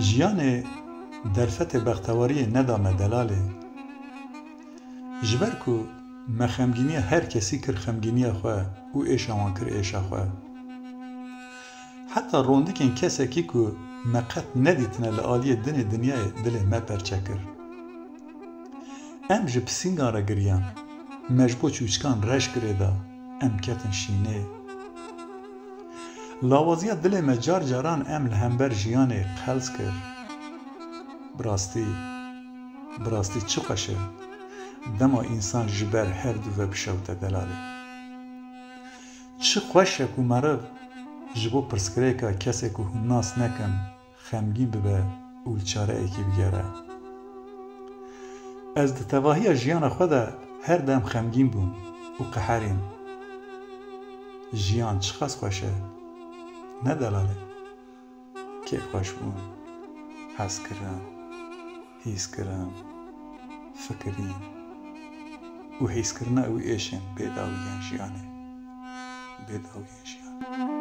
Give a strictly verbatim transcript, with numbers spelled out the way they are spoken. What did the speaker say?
Jiyanê derfetê bextewariyê neda me delalê. Ji ber ku me xemgîniya her kesî kir xemgîniya xwe û êşa wan kir êşa xwe. Heta rondikên kesekî ku me qet nedîtine li aliyê dinê dinyayê dilê me perçe kir. Em ji pisîngan re giriyan, me ji bo çûçikan reş girêda, em ketin şînê. Lawaziya dilê me car caran em li hember jiyanê qels kir. Bi rastî, bi rastî çi xweş e, dema însan ji ber her du ve bişewite delalê. Çi xweş e ku meriv ji bo pirsgirêka kesê ku hûn nas nekin, xemgîn bibe û li çareyekî bigere. Ez di tevahiya jiyana xwe de her dem xemgîn bûm û qeherîm. Jiyan çiqas xweş e, ne delalê? Kêfxweşbûn, hezkirin, hîskirin, fikirîn û hîskirina wî êşên bêdawiyên jiyanê. Bêdawiyên jiyanê.